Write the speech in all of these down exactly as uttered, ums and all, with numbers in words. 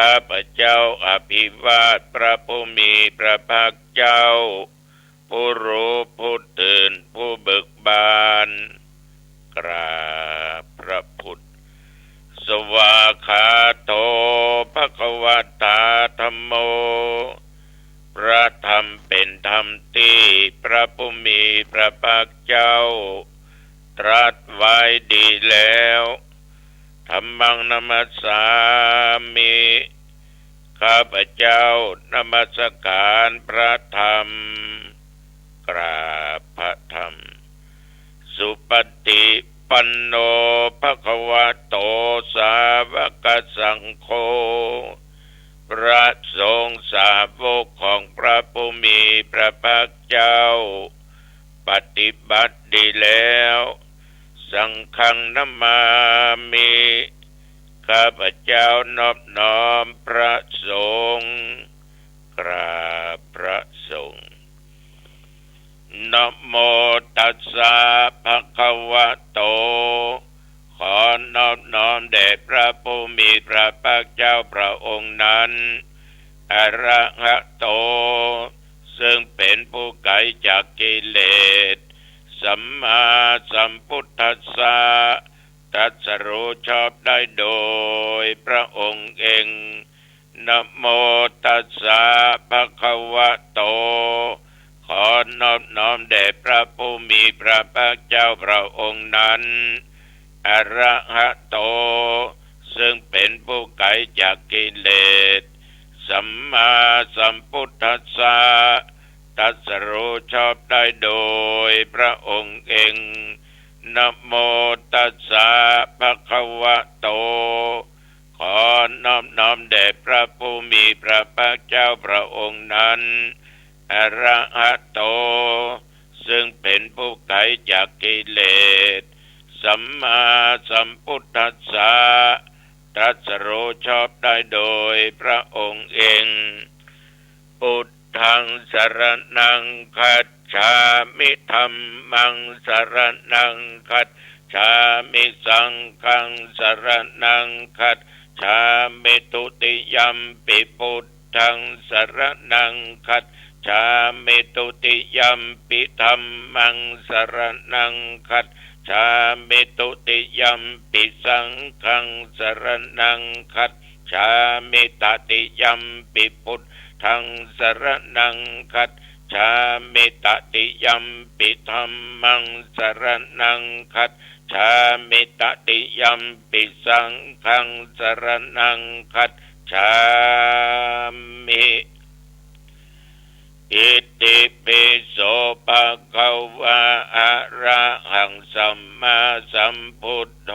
ข้าพเจ้าอภิวาทพระผู้มีพระภาคเจ้า ผู้รู้ผู้ตื่นผู้เบิกบาน กราบพระพุทธ สวากขาโต ภะคะวะตา ธัมโม พระธรรมเป็นธรรมตี้พระผู้มีพระภาคเจ้าตรัสไว้ดีแล้ว ธัมมัง นะมัสสามิ ข้าพเจ้านมัสการพระธรรม กราบพระธรรม สุปฏิปันโน ภะคะวะโต สาวกสังโฆ พระสงฆ์สาวกของพระผู้มีพระภาคเจ้า ปฏิบัติดีแล้ว สังฆัง นะมามิ ข้าพเจ้านอบน้อมพระสงฆ์ กราบพระสงฆ์ นะโมตัสสะ ภะคะวะโต ขอนอบน้อมแด่พระผู้มีพระภาคเจ้าพระองค์นั้น อะระหะโต ซึ่งเป็นผู้ไกลจากกิเลส สัมมาสัมพุทธัสสะ ตรัสรู้ชอบได้โดยพระองค์เอง นะโมตัสสะ ภะคะวะโต ขอนอบน้อมแด่พระผู้มีพระภาคเจ้าพระองค์นั้น อะระหะโต ซึ่งเป็นผู้ไกลจากกิเลส สัมมาสัมพุทธัสสะ ตรัสรู้ชอบได้โดยพระองค์เอง นะโมตัสสะ ภะคะวะโต ขอนอบน้อมแด่พระผู้มีพระภาคเจ้าพระองค์นั้น อะระหะโต ซึ่งเป็นผู้ไกลจากกิเลส สัมมาสัมพุทธัสสะ ตรัสรู้ชอบได้โดยพระองค์เอง พุทธัง สรณัง คัจฉามิ ธัมมัง สรณัง คัจฉามิ สังฆัง สรณัง คัจฉามิ ทุติยัมปิ พุทธัง สรณัง คัจฉามิ ทุติยัมปิ ธัมมัง สรณัง คัจฉามิ ทุติยัมปิ สังฆัง สรณัง คัจฉามิ ตติยัมปิ พุทธัง สรณัง คัจฉามิ ตติยัมปิ ธัมมัง สรณัง คัจฉามิ ตติยัมปิ สังฆัง สรณัง คัจฉามิ อิติปิโส ภะคะวะ อะระหัง สัมมาสัมพุทโธ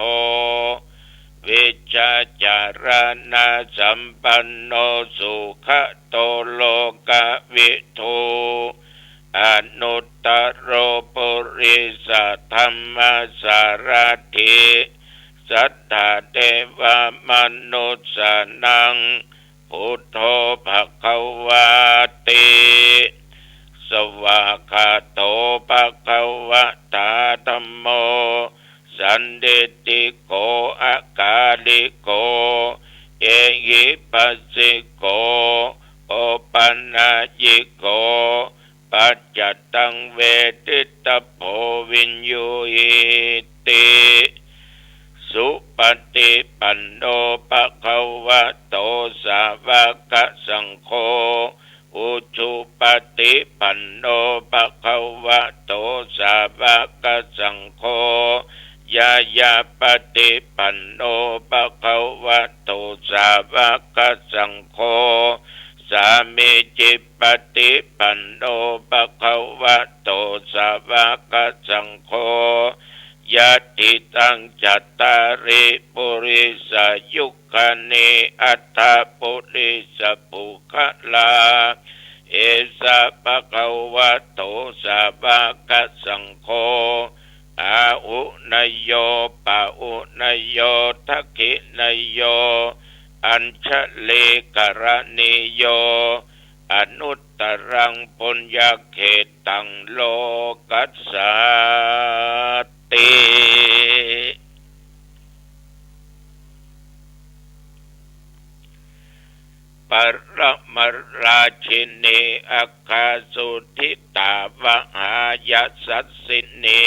วิชชาจารณะสัมปันโน สุขะโต โลกะวิทู อนุตตะโร ปุริสะธัมมะสารถิ สัทธาเทวะมนุสสานัง พุทโธ ภะคะวาติ สวากขาโต ภะคะวะตา ธัมโม สันทิฏฐิโก อะกาลิโก เอหิปัสสิโก โอปะนัยยิโก ปัจจัตตัง เวทิตะโพ วิญญูหิติ สุปฏิปันโน ภะคะวะโต สาวกสังโฆ อุชุปฏิปันโน ภะคะวะโต สาวกสังโฆ ญาณาปฏิปันโน ภะคะวะโต สาวกสังโฆ สามีจิปฏิปันโน ภะคะวะโต สาวกสังโฆ ยะถิตัง จัตตาริ ปุริสายุคคานิ อัฏฐปุริสปุคคลา เอสะ ภะคะวะโต สาวกสังโฆ อาหุเนยโย ปะหุเนยโย ทักขิเนยโย อัญชลีกรณีโย อนุตตรัง ปุญญเขตตัง โลกัสสาติ ปรมราชินี อัคคาสุทิตาวหายสัสสินี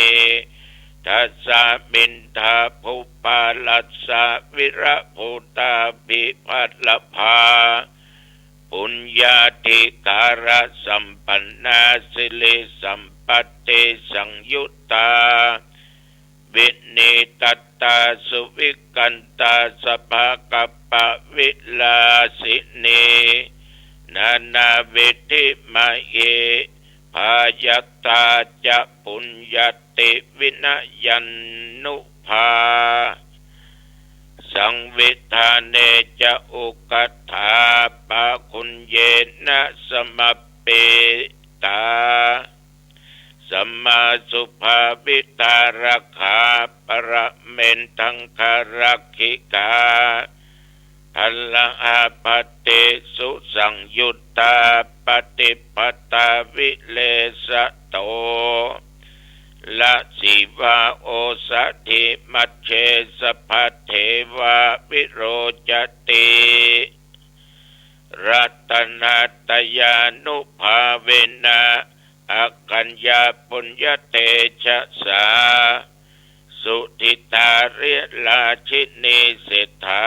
ทัสมินทาภูปาลัสสะวิรภูตาภิปัลลภา ปุญญาธิการสัมปันนา สิริสัมปัตติสังยุตตา วินิตัตตาสุวิกันตา สภากัปปวิลาสินี นานาวิธิมหิ พายัตตาจะปุญญาติวินยันนุภา สังวิธาเนจะอุกกัฏฐา ปาคุญเยนะสมัปปิตา สมมาสุภาวิธารกขา ปรเมนทังครักขิกา ทะละหะปฏิสุสังยุตตา ปฏิปทาวิเลสโต ละสีวาโอสถิมัจเจ สะพะเทวาวิโรจติ รัตนัตตยานุภาเวนะ อัคคัญญาปุญญเตจสา สุทิตาริราชินี เศรษฐา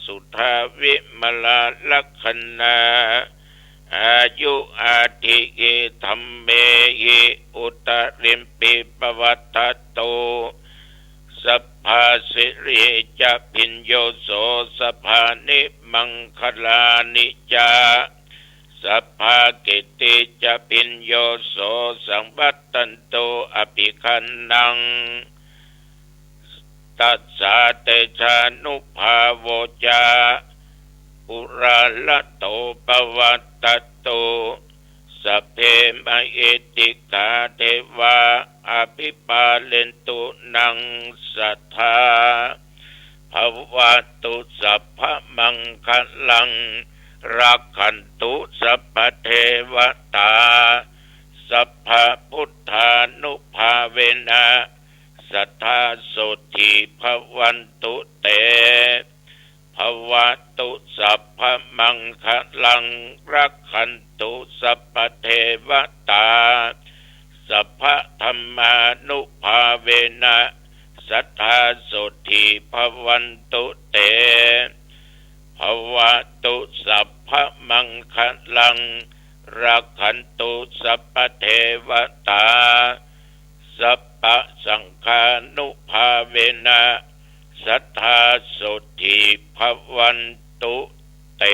สุธาวิมลาลักขณา อายุอาทิหิธัมเมหิ อุตริมปิปวัตตโต สัพพาสิริจะพิญโญโส สัพพานิมังคลานิจะ สัพพากิตติจะพิญโญโส สังวัตตันตุอภิคันนัง ตัสสาเตชานุภาโวจา อุราละโตปวัตตโต สัพเพมหิทธิกาเทวา อภิปาเลนตุนังสัทธา ภะวะตุสัพพะมังคะลัง รักขันตุสัพพะเทวะตา สัพพะพุทธานุภาเวนะ สัทธาโสตถีภะวันตุเต ภะวะตุสัพพะมังคะลัง รักขันตุสัพพะเทวะตา สัพพะธัมมานุภาเวนะ สัทธาโสตถีภะวันตุเต ภะวะตุสัพพะมังคะลัง รักขันตุสัพพะเทวะตา สัพพะสังฆานุภาเวนะ สัทธาโสตถีภะวันตุเต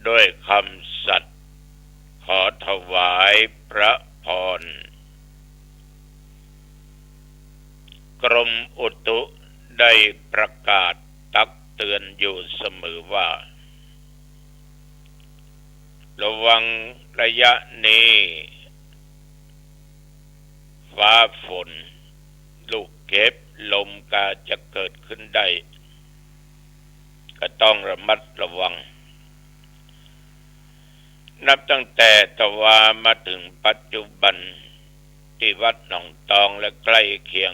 ด้วยคำสัตย์ขอถวายพระพร กรมอุตุได้ประกาศตักเตือนอยู่เสมอว่า ระวังระยะนี้ ฟ้าฝน ลูกเห็บลมกาจะเกิดขึ้นได้ ก็ต้องระมัดระวัง นับตั้งแต่ตะวามาถึงปัจจุบัน ตี้วัดหนองตองและใกล้เคียง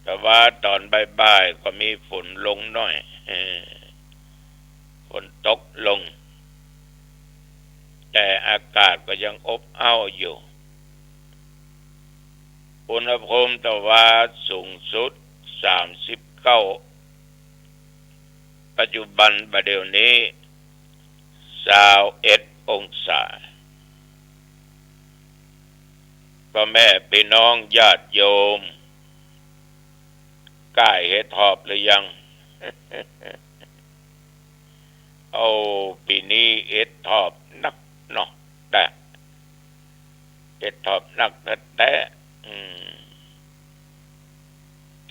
ตะวาต๋อนบ่ายๆ ก็มีฝนลงหน่อย เออ ฝนตกลง แต่อากาศก็ยังอบอ้าวอยู่ อุณหภูมิตะวาสูงสุด สามสิบเก้า ปัจจุบันบ่าเดี่ยวนี้ ซาวเอ็ดองศา ป้อแม่ปี้น้องญาติโยม ก้ายเห็ดถอบหรือยัง โอ้ ปี๋นี้เห็ดถอบนักเนาะ แต่ เห็ดถอบนักแต๊ๆ อืม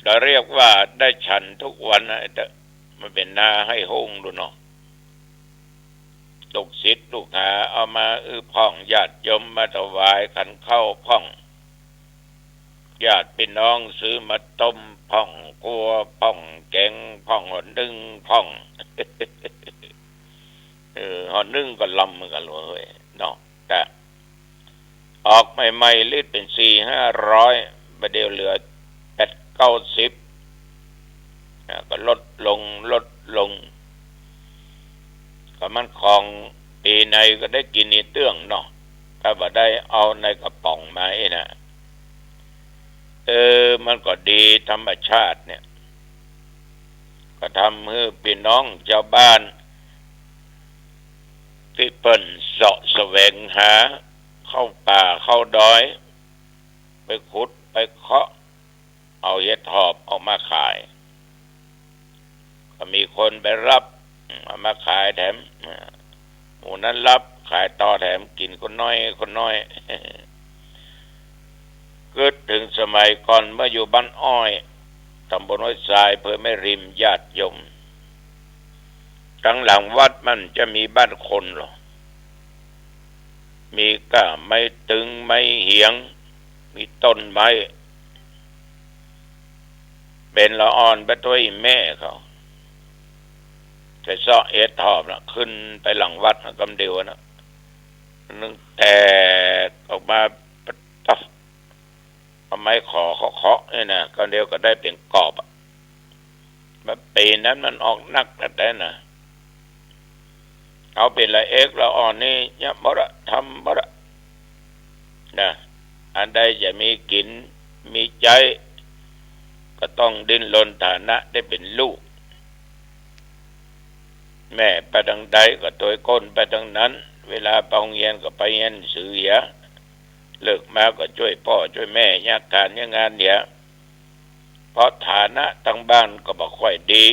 ก็เรียกว่าได้ฉันทุกวันนะ แต่มันเป๋นนาไห้โฮงดูเนาะ ลูกศิษย์ลูกหาเอามาอื้อพ่อง ญาติโยมมาถวายขันข้าวพ่อง ญาติปี้น้องซื้อมาต้มพ่อง คั่วพ่อง แก๋งพ่อง ห่อนึ่งพ่อง เออ ห่อนึ่งก็ลำเหมือนกั๋นเว้ยเนาะ แต่ ออกใหม่ๆ ลิตรเป๋นสี่ห้าร้อย บ่าเดี่ยวเหลือแปดเก้าสิบ ลดลง ลดลง ก็มันของปี๋ไหนก็ได้กิ๋นอี้เตื้องเนาะ ถ้าบ่ได้เอาในกระป๋องมาอี้นะ เออ มันก็ดี ธรรมชาติเนี่ย ก็ทำหื้อปี้น้องจาวบ้าน ตี้เปิ้นเซาะแสวงหา เข้าป่าเข้าดอย ไปขุดไปเคาะ เอาเห็ดหอบออกมาขาย ก็มีคนไปฮับ เอามาขายแถม หมู่นั้นฮับขายต่อแถม กิ๋นคนน้อยคนน้อย กึ๊ดเถิงสมัยก่อนเมื่ออยู่บ้านอ้อย ต๋ำบลห้วยทราย อำเภอแม่ริม ญาติโยม ตังหลังวัดมันจะมีบ้านคนเหรอ มีก้าไม้ตึงไม้เหียง มีต้นไม้ เป๋นละอ่อนไปตวยแม่เขา ไปเซาะเห็ดหอบนะ ขึ้นไปหลังวัดนะ กำเดียวนะ นึ่งแตกออกมา ปะต๊ะ เอาไม้ขอเคาะๆ นี่นะ กำเดียวก็ได้เป๋นกอบอะ มันปี๋นั้นมันออกนักนักได้นะ เอาเป๋นละเอกละอ่อนนี่ เยียะหมดอะ ทำหมดอะ นะ อันใดจะมีกิ๋น มีใจ๊ ก็ต้องดิ้นรน ฐานะได้เป๋นลูก แม่ไปตางใดก็ตวยก้นไปตางนั้น เวลาไปโฮงเฮียนก็ไปเฮียนหนังสือเหีย เลิกมาก็จ้วยป้อจ้วยแม่ เยียะก๋านเยียะงานเหีย เพราะฐานะตางบ้านก็บ่ค่อยดี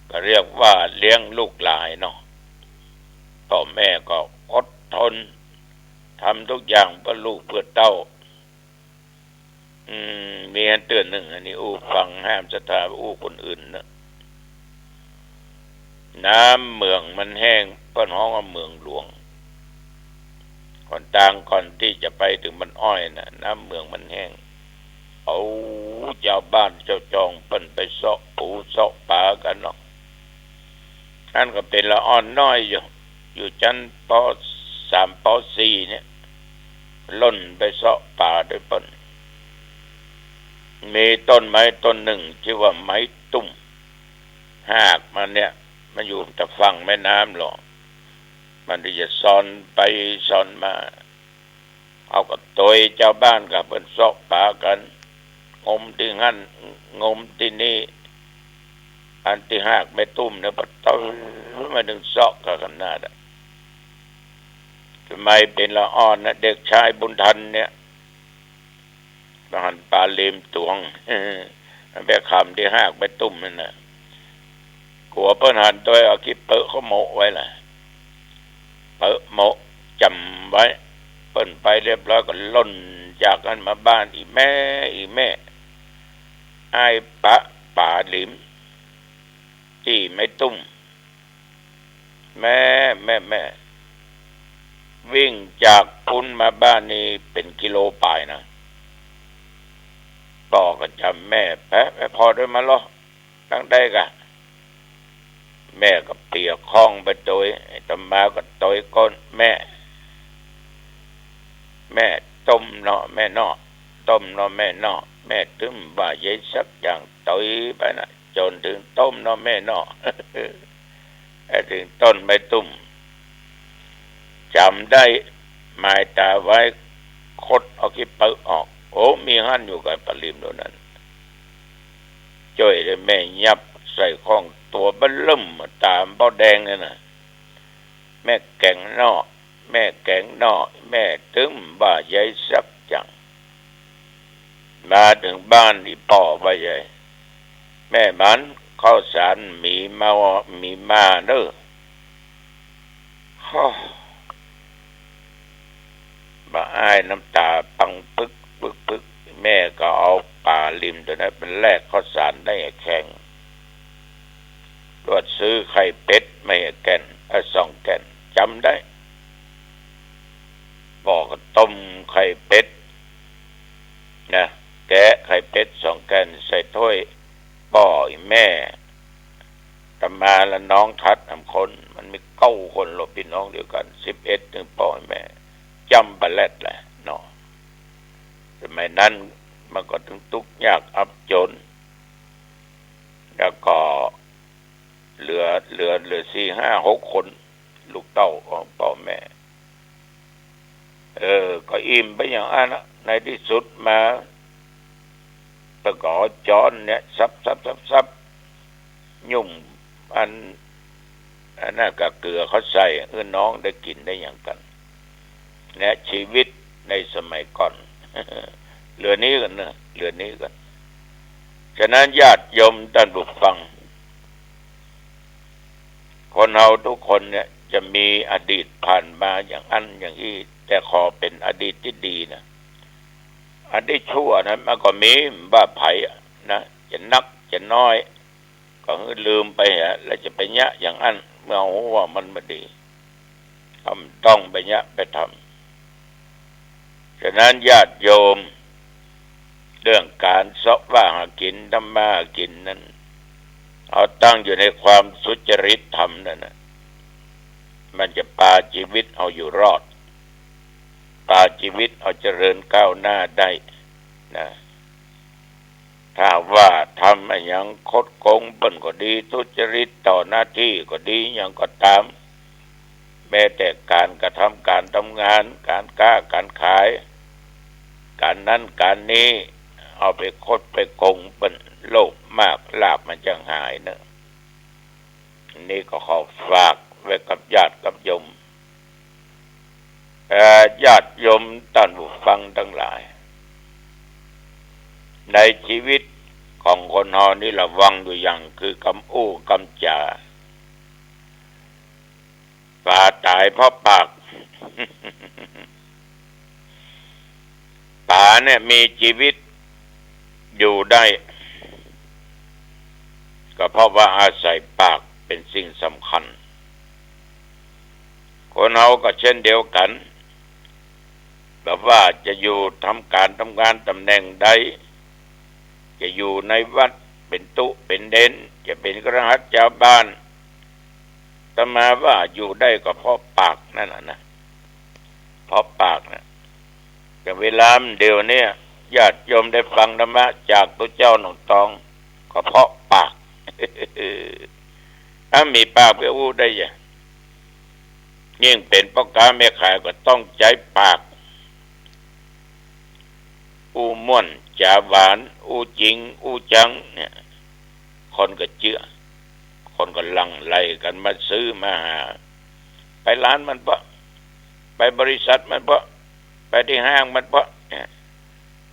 ก็เรียกว่าเลี้ยงลูกหลายเนาะ ป้อแม่ก็อดทน ทำทุกอย่างเปื้อลูกเปื้อเต้า อืม มีอันเตื้อนึ่ง อันนี้อู้ฟัง ห้ามศรัทธาอู้คนอื่นนะ น้ำเหมืองมันแห้ง เปิ้นฮ้องว่าเหมืองหลวง ก่อนตางก่อนตี้จะไปเถิงบ้านอ้อยนะ น้ำเหมืองมันแห้ง เอาจาวบ้านจาวจองเปิ้นไปเซาะปูเซาะป๋ากั๋นเนาะ อั้นก็เป๋นละอ่อนน้อยอยู่ อยู่จั้น ป.สาม ป.สี่ เนี่ย ล่นไปเซาะป๋าตวยเปิ้น มีต้นไม้ต้นนึ่ง จื้อว่าไม้ตุ้ม ฮากมันเนี่ย มันอยู่ตะฝั่งแม่น้ำลอ มันจะซอนไปซอนมา เอาก็ตวยจาวบ้านก็เปิ้นเซาะป๋ากั๋น งมตี้หั้น งมตี้นี่ อันตี้ฮากไม้ตุ้มเนี่ย ปะต๊ะ มันนึ่งเซาะกั๋นขนาดอะ สมัยเป๋นละอ่อนนะ เด็กชายบุญทันเนี่ย หันป๋าเหลมตวง มันไปขำตี้ฮากไม้ตุ้มนั่นน่ะ กั๋วเปิ้นหันตวย เอาขี้เปอะเขาโมะไว้ล่ะ เปอะโมะจ๋ำไว้ เปิ้นไปเรียบร้อยก็ล่นจากนั้นมาบ้าน อี่แม่ อี่แม่ อ้ายปะป๋าเหลมตี้ไม้ตุ้ม แม่ แม่ แม่ วิ่งจากปุ้นมาบ้านนี่เป๋นกิโลป๋ายนะ ป้อก็จ๋ำแม่ ไป ไปผ่อตวยมาลอ ตางใดกะ แม่ก็เปียกข้องไปตวย อาตมาก็ตวยก้น แม่ แม่ ต้มเนาะแม่เนาะ ต้มเนาะแม่เนาะ แม่ตึงบ่ใจ๋สักอย่าง ตวยไปนะ จ๋นเถิงต้มเนาะแม่เนาะ ไปเถิงต้นไม้ตุ้ม จ๋ำได้ หมายต๋าไว้ ขดเอาขี้เปื้อออก โอ้ มีหั้นอยู่ไกลป๋าเหลมโน่นนั้น จ้วยได้แม่ยับใส่ข้อง ตั๋วเบ้อเริ่ม ต๋าบ่แดงเลยนะ แม่แก๋งเนาะ แม่แก๋งเนาะ แม่ตึงบ่ใจ๋สักอย่าง มาเถิงบ้านอี่ป้อว่าใหญ่ แม่หมัน ข้าวสารมีมา มีมาเน่อ ฮ้อ บ่าอ้ายน้ำต๋าปังปึกปึกปึก แม่ก็เอาป๋าเหลมตั๋วนั้นไปแลกข้าวสารได้แข่ง ตรวจซื้อไข่เป็ดมาแก่น เอ่อ สองแก่น จ๋ำได้ ป้อก็ต้มไข่เป็ดนะ แกะไข่เป็ดสองแก่นใส่ถ้วย ป้ออี่แม่ อาตมาละน้องถัดสามคน มันมีเก้าคน ลวมปี้น้องเดียวกั๋น สิบเอ็ด ตึงป้ออี่แม่ จ๋ำปะแล็ดแหละเนาะ สมัยนั้นมันก็ตึงตุ๊กยากอับจ๋น เหลือ เหลือสี่ห้าหกคน ลูกเต้าของป้อแม่ เออ ก็อิ่มไปอย่างอั้นนะ ในตี้สุดมา เปิ้นก็เอาจ๊อนเนี่ย สับสับสับสับ หยุ่มอัน อันนั้นกะเกลือเขาใส่ หื้อน้องได้กิ๋นได้หยังกั๋น เนี่ย ชีวิตในสมัยก่อน เหลือนี้กั๋นเนาะ เหลือนี้กั๋น ฉะนั้นญาติโยมต้านผู้ฟัง คนเฮาทุกคนเนี่ยจะมีอดีตผ่านมาอย่างอั้นอย่างอี้ แต่ขอเป๋นอดีตตี้ดีนะ อันตี้ชั่วนะมันก็มี บ่าใผอะนะ จะนักจะน้อย ก็หื้อลืมไปอะ แล้วจะไปเยียะอย่างอั้น เมื่อฮู้ว่ามันบ่ดี ก็บ่ต้องไปเยียะไปทำ ฉะนั้นญาติโยม เรื่องก๋านเซาะว่าหากิ๋น ทำมาหากิ๋นนั้น เอาตั้งอยู่ในความสุจริตธรรมนั่นนะ มันจะปาจีวิตเอาอยู่รอด ปาจีวิตเอาเจริญก้าวหน้าได้นะ ถ้าว่าทำอะหยังคดโกงเปิ้นก็ดี ทุจริตต่อหน้าตี้ก็ดี หยังก็ต๋าม แม้แต่ก๋านกระทำก๋านทำงาน ก๋านก๊าก๋านขาย ก๋านนั้นก๋านนี้ เอาไปคดไปโกงเปิ้น โลภมาก ลาภมันจักหายเนาะ อันนี้ก็ขอฝากไว้กับญาติกับโยม เอ่อ ญาติโยมต้านผู้ฟังตังหลาย ในจีวิตของคนเฮานี่ระวังอยู่อย่าง คือกำอู้กำจ๋า ป๋าต๋ายเพราะปาก ป๋าเนี่ยมีจีวิตอยู่ได้ ก็เพราะว่าอาศัยปากเป๋นสิ่งสำคัญ คนเฮาก็เช่นเดียวกั๋น บ่ว่าจะอยู่ทำก๋านทำงานต๋ำแหน่งใด จะอยู่ในวัดเป๋นตุ๊เป๋นเณร จะเป๋นคฤหัสถ์จาวบ้าน อาตมาว่าอยู่ได้ก็เพราะปากนั่นแหละนะ เพราะปากนะ อย่างเวลาเดี๋ยวเนี้ย ญาติโยมได้ฟังธรรมะจากตุ๊เจ้าหนองตอง ก็เพราะปาก ถ้ามีปากไปอู้ได้หยัง ยิ่งเป๋นป้อก๊าแม่ขายก็ต้องใจ๊ปาก อู้ม่วนจ๋าหวาน อู้จริง อู้จังเนี่ย คนก็เจื้อ คนก็หลั่งไหลกั๋นมาซื้อมาหา ไปร้านมันเปาะ ไปบริษัทมันเปาะ ไปตี้ห้างมันเปาะเนี่ย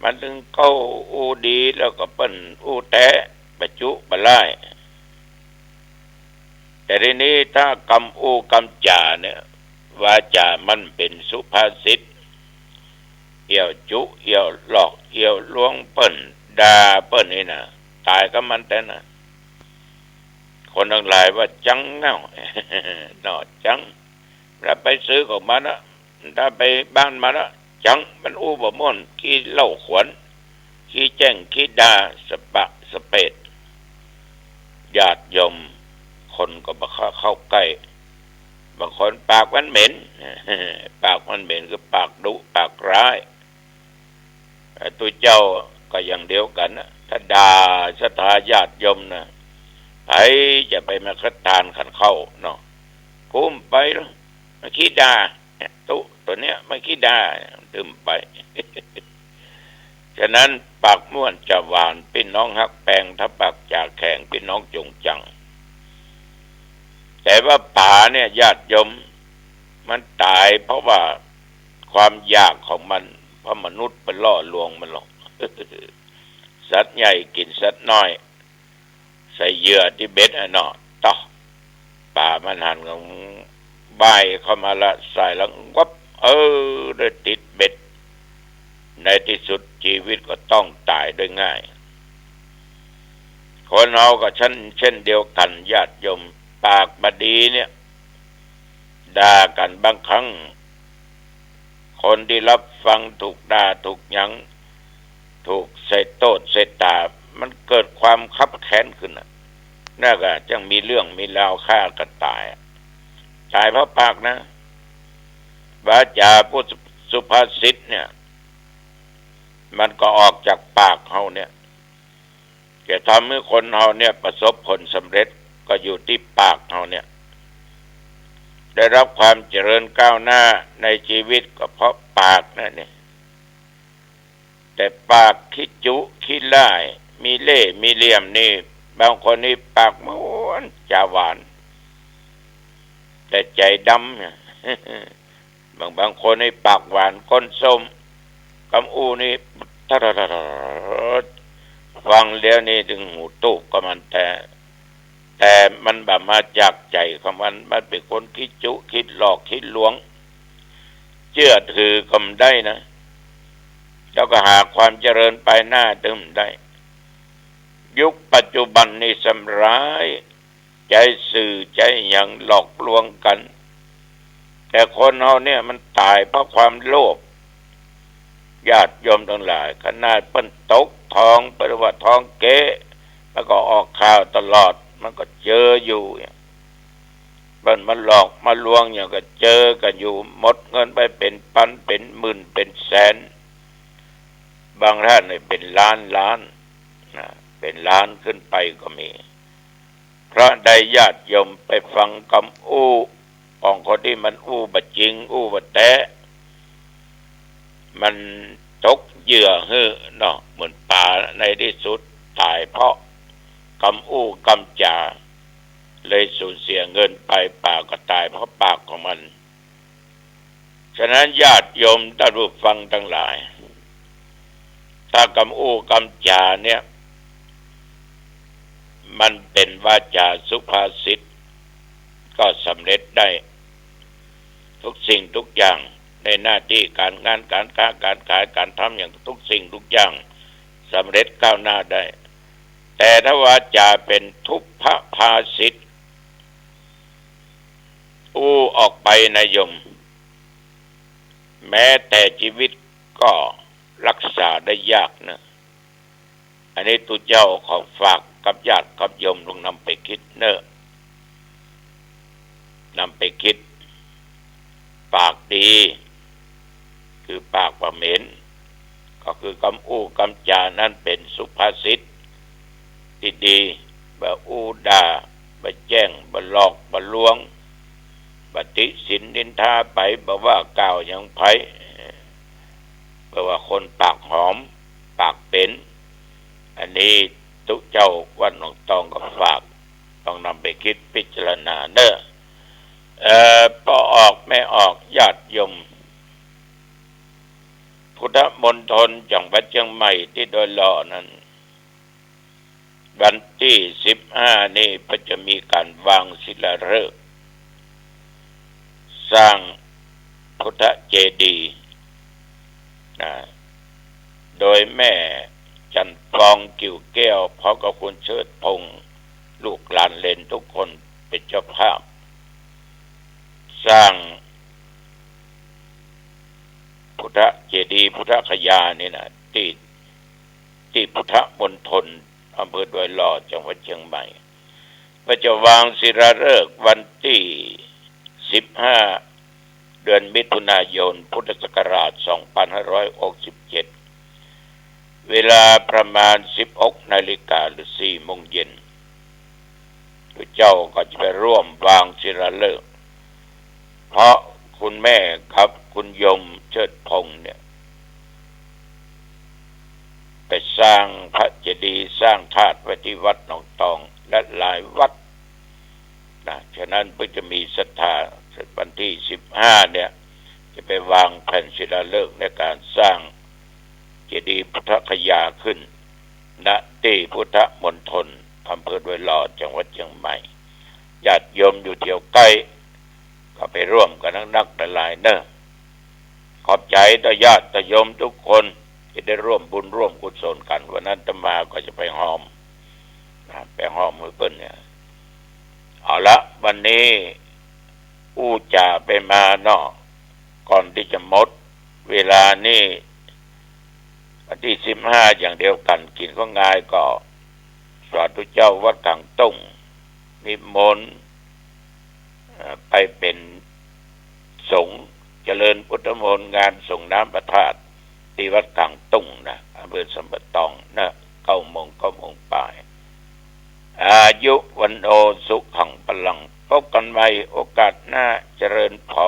มันตึงเก๊าอู้ดี แล้วก็เปิ้นอู้แต๊ บ่จุบ่ล่าย แต่ทีนี้ถ้ากำอู้กำจ๋าเนี่ย วาจ๋ามันเป๋นสุภาษิต เอี้ยวจุ เอี้ยวหลอก เอี้ยวลวงเปิ้น ด่าเปิ้นนี่นะ ต๋ายกับมันแต๊นะ คนตังหลายว่าจังเนาะ หนอจัง ถ้าไปซื้อของมันอะ ถ้าไปบ้านมันอะ จัง มันอู้บ่ม่วน ขี้เล่าขวัญ ขี้แจ้ง ขี้ด่า สะปะสะเปด ญาติโยม คนก็บ่เข้า เข้าใก้ บางคนปากมันเหม็น ปากมันเหม็นคือปากดุ ปากร้าย เอ่อ ตุ๊เจ้าก็อย่างเดียวกั๋นนะ ถ้าด่าศรัทธาญาติโยมนะ ใผจะไปมาคัดตานขันเข้าเนาะ กุ้มไปแล้ว มันขี้ด่า เนี่ย ตุ๊ตั๋วเนี้ยมันขี้ด่า มันตึมไป ฉะนั้นปากม่วนจ๋าหวาน ปี้น้องฮักแปง ถ้าปากจ๋าแข็ง ปี้น้องจงจัง แต่ว่าป๋าเนี่ยญาติโยม มันต๋ายเพราะว่าความอยากของมัน เพราะมนุษย์ไปล่อลวงมันหรอก สัตว์ใหญ่กิ๋นสัตว์น้อย ใส่เหยื่อตี้เบ็ดอะเนาะ ต๊อก ป๋ามันหันก็บ่ายเข้ามาละ ใส่แล้ววับ เออ ได้ติดเบ็ด ในตี้สุดจีวิตก็ต้องต๋ายโดยง่าย คนเฮาก็เช่น เช่นเดียวกั๋นญาติโยม ปากบ่ดีเนี่ย ด่ากั๋นบางครั้ง คนตี้รับฟังถูกด่าถูกหยัง ถูกใส่โต้ษใส่ตา มันเกิดความคับแค้นขึ้นน่ะ นั่นก็จั่งมีเรื่องมีราวฆ่ากั๋นต๋ายอะ ต๋ายเพราะปากนะ วาจาพูดสุภาษิตเนี่ย มันก็ออกจากปากเฮาเนี่ย จะทำหื้อคนเฮาเนี่ยประสบผลสำเร็จ ก็อยู่ตี้ปากเฮาเนี่ย ได้รับความเจริญก้าวหน้าในชีวิตก็เพราะปากนั่นเอง แต่ปากขี้จุขี้ล่าย มีเล่ห์มีเหลี่ยมนี่ บางคนนี่ปากเหมือนจ๋าหวาน แต่ใจ๋ดำเนี่ย บาง บางคนนี่ปากหวานก้นส้ม กำอู้นี่ ฟังแล้วนี่ตึงหูตูบกับมันแต๊ แต่มันบ่มาจากใจ๋ของมัน มันเป๋นคนขี้จุขี้หลอกขี้ลวง เจื้อถือก็บ่ได้นะ แล้วก็หาความเจริญไปหน้าตึงบ่ได้ ยุคปัจจุบันนี่ส่ำร้าย ใจ๊สื่อใจ๊หยังหลอกลวงกั๋น แต่คนเฮาเนี่ยมันต๋ายเพราะความโลภ ญาติโยมตังหลาย ขนาดเปิ้นตกทอง เปิ้นว่าทองเก๊ มันก็ออกข่าวตลอด มันก็เจออยู่ เปิ้นมาหลอกมาลวงหยังก็เจอกั๋นอยู่ หมดเงินไปเป๋นปัน เป๋นหมื่น เป๋นแสน บางต้านนี่เป๋นล้านล้านนะ เป๋นล้านขึ้นไปก็มี เพราะใดญาติโยมไปฟังกำอู้ของคนตี้มันอู้บ่จริง อู้บ่แต๊ มันตกเหยื่อหื้อเนาะ เหมือนป๋า ในตี้สุดต๋ายเพราะกำอู้กำจ๋า เลยสูญเสียเงินไป ป๋าก็ต๋ายเพราะปากของมัน ฉะนั้นญาติโยมต้านผู้ฟังตังหลาย ถ้ากำอู้กำจ๋าเนี่ย มันเป๋นวาจาสุภาษิต ก็สำเร็จได้ ทุกสิ่งทุกอย่าง ในหน้าตี้ก๋านงานก๋านค้าก๋านขายก๋านทำหยัง ทุกสิ่งทุกอย่างสำเร็จก้าวหน้าได้ แต่ถ้าวาจาเป๋นทุพภาษิต อู้ออกไปนะโยม แม้แต่จีวิตก็ฮักษาได้ยากนะ อันนี้ตุ๊เจ้าขอฝากกับญาติกับโยมลองนำไปกึ๊ดเน่อ นำไปกึ๊ด ปากดี คือปากบ่เหม็น ก็คือกำอู้กำจ๋านั้นเป๋นสุภาษิตตี้ดี บ่อู้ด่า บ่แจ้ง บ่หลอก บ่ลวง บ่ติฉินนินทาใผ บ่ว่ากล่าวหยังใผ บ่ว่าคนปากหอม ปากเป๋น อันนี้ตุ๊เจ้าวัดหนองตองก็ฝาก ลองนำไปกึ๊ดพิจารณาเน่อ เอ่อ ป้อออกแม่ออก ญาติโยม พุทธมณฑลจังหวัดเจียงใหม่ตี้ดอยหล่อนั้น วันตี้สิบห้านี่ก็จะมีก๋านวางศิลาฤกษ์ สร้างพุทธเจดีย์นะ โดยแม่จันทร์ฟองกิ่วแก้ว พร้อมกับคุณเชิดพงษ์ ลูกหลานเหลนทุกคนเป๋นเจ้าภาพ สร้างพุทธเจดีย์พุทธคยานี่นะ ตี้ ตี้พุทธมณฑล อำเภอดอยหล่อ จังหวัดเจียงใหม่ ก็จะวางศิลาฤกษ์วันตี้สิบห้า เดือนมิถุนายน พุทธศักราชสองพันห้าร้อยหกสิบเจ็ด เวลาประมาณสิบหกนาฬิกา หรือสี่โมงเย็น ตุ๊เจ้าก็จะไปร่วมวางศิลาฤกษ์ เพราะคุณแม่กับคุณโยมเชิดพงษ์เนี่ย ไปสร้างพระเจดีย์สร้างธาตุไว้ตี้วัดหนองตองและหลายวัดนะ ฉะนั้นเปิ้นจะมีศรัทธา วันตี้สิบห้าเนี่ย จะไปวางแผ่นศิลาฤกษ์ในก๋านสร้างเจดีย์พุทธคยาขึ้น ณ ตี้พุทธมณฑล อำเภอดอยหล่อ จังหวัดเจียงใหม่ ญาติโยมอยู่แถวใก้ ก็ไปร่วมกั๋นนักๆหลายๆเน่อ ขอบใจ๋ต่อญาติต่อโยมทุกคนตี้ได้ร่วมบุญร่วมกุศลกั๋น วันนั้นอาตมาก็จะไปฮอม นะ ไปฮอมหื้อเปิ้นเนี่ย เอาละ วันนี้อู้จ๋าไปมาเนาะ ก่อนตี้จะหมดเวลานี่ วันตี้สิบห้าอย่างเดียวกั๋น กิ๋นข้าวงายก็ สาธุเจ้าวัดก๋างตุ้ง นิมนต์ เอ่อ ไปเป๋นสงฆ์ เจริญพุทธมนต์ งานสรงน้ำพระธาตุตี้วัดก๋างตุ้งนะ อำเภอสันป่าตองนะ เก้าโมง เก้าโมงปลาย อายุ วัณโณ สุ ไปโอกาสหน้า เจริญพร